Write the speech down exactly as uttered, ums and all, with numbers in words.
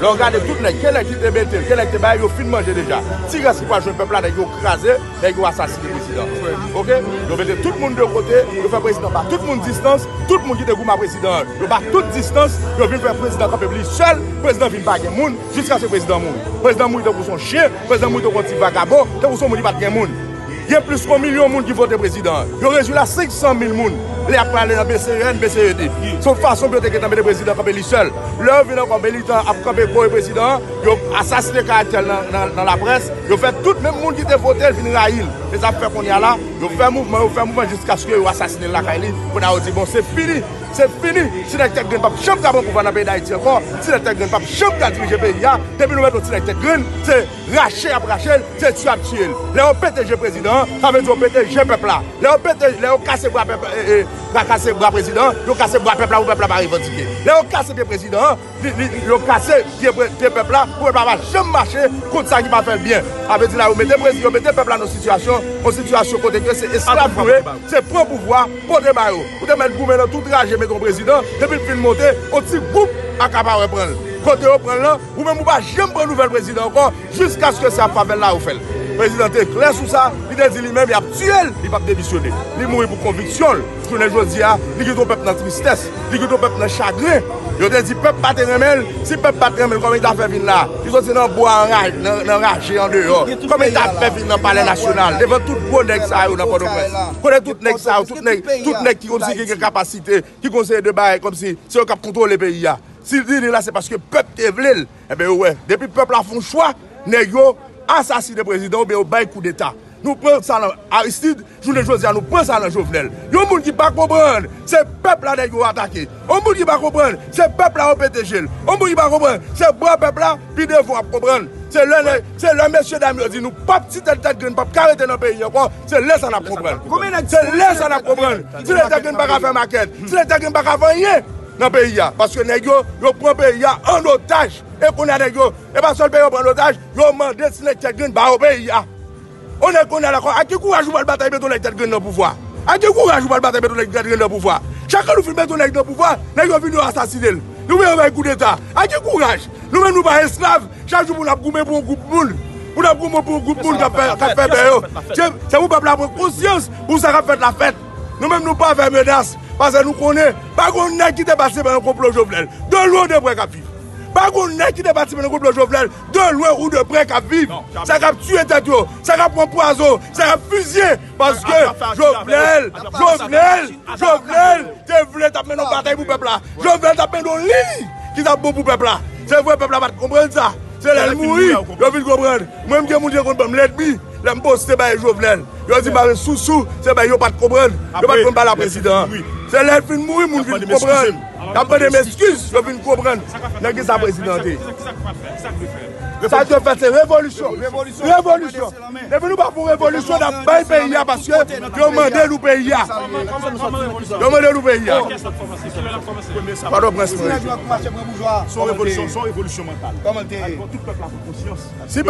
Lè w gade tout nèg, ke nèg ki te mete l, ke nèg te bay, yo fin manje deja. Ti rès ki pral jwenn pèp la, nèg yo kraze, nèg yo asasine prezidan. Oke? Yo mete tout moun de kote, yo fè prezidan ba tout moun distans, tout moun ki te goumen a prezidan an, yo ba tout distans, yo vin fè prezidan kanpe li sèl, prezidan vin pa gen moun, jiskaske prezidan mouri. Prezidan mouri tankou se yon chen, prezidan mouri tankou yon ti vagabon, tankou se yon moun ki pa t gen moun. Gen plis ke yon milyon moun ki vote prezidan an. Yo redui l a senk san mil moun. Lè y ap prale nan B C E N, B C E D. Se yon fason pou yo te gentan mete prezidan kanpe li sèl. Lè yo vin ankò, militan ap kanpe kore prezidan an, yo asasine karaktè l nan, nan, nan laprès. Yo fè tout menm moun ki te vote l vin rayi l. Se sa k fè kounye a la, yo fè mouvman, yo fè mouvman jiskaske yo asasine l lakay li. Kounye a yo di, bon, se fini. Se fini. Ti nèg tèt grenn p ap janm ka pran pouvwa nan peyi Dayiti ankò. Ti nèg tèt grenn p ap janm ka dirije peyi a. Depi nou mete yon ti nèg tèt grenn, se rache y ap rache l, se tiye y ap tiye l. Lè yo pete je prezidan an, sa vle di yo pete je pèp la. Lè yo pete, lè yo kase bra pèp, e, e, pa kase bra prezidan an, yo kase bra pèp la pou pèp la pa revandike. Lè yo kase pye prezidan an, li, li, yo kase pye, pye pèp la pou pèp la pa janm mache kont sa ki pa fè l byen. Sa vle di la, yo mete prezi-, yo mete pèp la nan sitiyasyon, yon sitiyasyon kote ke se esklav nou ye, se pran pouvwa, pote ba yo. Ou te mèt goumen nan tout raje, mete yon prezidan, depi l fin monte, yon ti gwoup akapare pran l. Kote yo pran l lan, ou menm ou pa janm pran nouvèl prezidan ankò, jiskaske se ap favè l la yo fè l. Prezidan te klè sou sa, li te di li menm y ap tiye l, li p ap demisyone. Li mouri pou konviksyon l. Jounen jodi a, li kite yon pèp nan tristès, li kite yon pèp nan chagren. Yo te di pèp pa te renmen l, si pèp pa t renmen l, kòman li ta fè vin la? Li soti nan bwa anra-, nan, nan raje andeyò. Kòman li ta fè vin nan Palè Nasyonal, devan tout gwo nèg sa yo nan Pòtoprens? Kote tout nèg sa yo, tout nèg, tout nèg ki kòmsi ki gen kapasite, ki konseye de bagay kòmsi se yo k ap kontwole peyi a. Si l vini la, se paske pèp te vle l. Enben, yo wè, depi pèp la fè yon chwa, nèg yo asasine prezidan oubyen yo bay koudeta. Nou pran sa nan Aristide, jounen jodi a, nou pran sa nan Jovenel. Yon moun ki pa konprann, se pèp la nèg yo atake. Yon moun ki pa konprann, se pèp la yo pete je l. Yon moun ki pa konprann, se bwa pèp la, pi devan w ap konprann. Se lè, se lè mesye dam yo di nou p ap, ti tèt tèt grenn p ap ka rete nan peyi ankò, se lè sa n ap konprann. Se lè sa n ap konprann. Ti tèt tèt grenn pa ka fè makèt, ti tèt tèt grenn pa ka fè anyen nan peyi a. Paske nèg yo, yo pran peyi a an otaj. E kounye a nèg yo, e pa sèl peyi yo pran an otaj, yo mande ti nèg tèt grenn ba yo peyi a. On nèg kounye a la, a ki kouraj ou pral batay mete yon nèg tèt grenn nan pouvwa? A ki kouraj ou pral batay mete yon nèg tèt grenn nan pouvwa? Chak lè nou fin mete yon nèg nan pouvwa, nèg yo vin yo asasine l. Oubyen yo bay koudeta. A ki kouraj? Nou menm nou pa esklav. Chak jou pou n ap goumen pou yon gwoup moun. Pou n ap goumen pou yon gwoup moun k ap fè, k ap fè bè yo. Se, se pou pèp la pran konsyans pou sa k ap fèt la fèt. Nou menm nou pa fè menas. Paske nou konnen, pa gen yon nèg ki te patisipe nan konplo Jovenel. De lwen ou de prè k ap viv. Pa gen yon nèg ki te patisipe nan konplo Jovenel, de lwen ou de prè k ap viv. Sa k ap tiye tèt yo, sa k ap pran pwazon, sa k ap fizye. Paske Jovenel, Jovenel, Jovenel te vle t ap mennen yon batay pou pèp la. Jovenel t ap mennen yon liy ki t ap bon pou pèp la. Se vre, pèp la pa t konprann sa. Se lè l mouri, yo vin konprann. Mwen, m gen moun ki te konn ban m lènmi. Lè m poste bay Jovenel, yo di m pa vle sousou, se bay yo pa t konprann. Yo pa t konn ba la prezidan an. Se lè l fin mouri, moun vin konprann. Y ap mande m eskiz, yo vin konprann nan ki sa prezidan te. Sa yo fè, se revolisyon. Revolisyon. Depi nou pa fè yon revolisyon, n ap bay peyi a paske yo mande nou peyi a. Yo mande nou peyi a. Pòtoprens mwen. Se yon revolisyon, se yon revolisyon mantal. Kòman l te ye? Tout pèp la pran konsyans. Si pèp